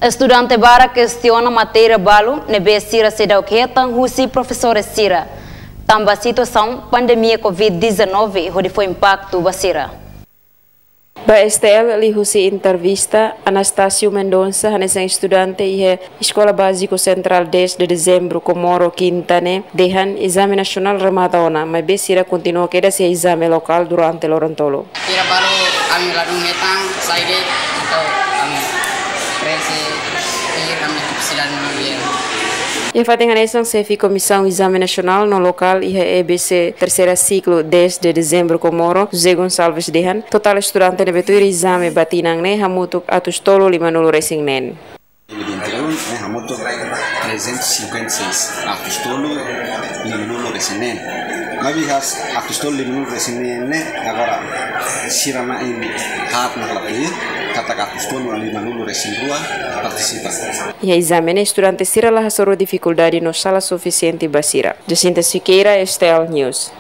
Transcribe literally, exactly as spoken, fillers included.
Estudante barak kestiona matéria balu ne'ebé sira seidauk hetan husi profesores sira, tanba situasaun pandemia covid dezanove hodi fó impaktu ba sira. Ba S T L liuhusi entrevista, Anastácio Mendonça, hanesan estudante iha Eskola Báziku Sentrál dez de Dezembru Comoro, Kinta ne'e, dehan ezame nasionál remata ona, maibé sira kontinua kedas iha ezame lokál durante loron tolu. Sira balu ami ladún hetan, sai de'it, entaun ami prese ir ami sidang dulu ya. Iha fatin hanesan, xefe Komisaun Ezame Nasionál no Lokál iha E B C terseira siklu dez de Dezembru Comoro, José Gonçalves dehan, totál estudante ne'ebé tuir ezame ba tinan ne'e hamutuk atus tolu limanulu resin neen. Dois mil e vinte e um, ne'e hamutuk trezentos e cinquenta e seis, atus tolu limanulu resin neen. Maibé iha atus tolu limanulu resin neen ne'e, agora sira na'in haat nakala tuir, katak atus tolu limanulu resin rua partisipa. Iha ezame ne'e estudante sira la hasoru difikuldade no sala sufisiente ba sira. Jacinta Siqueira, S T L News.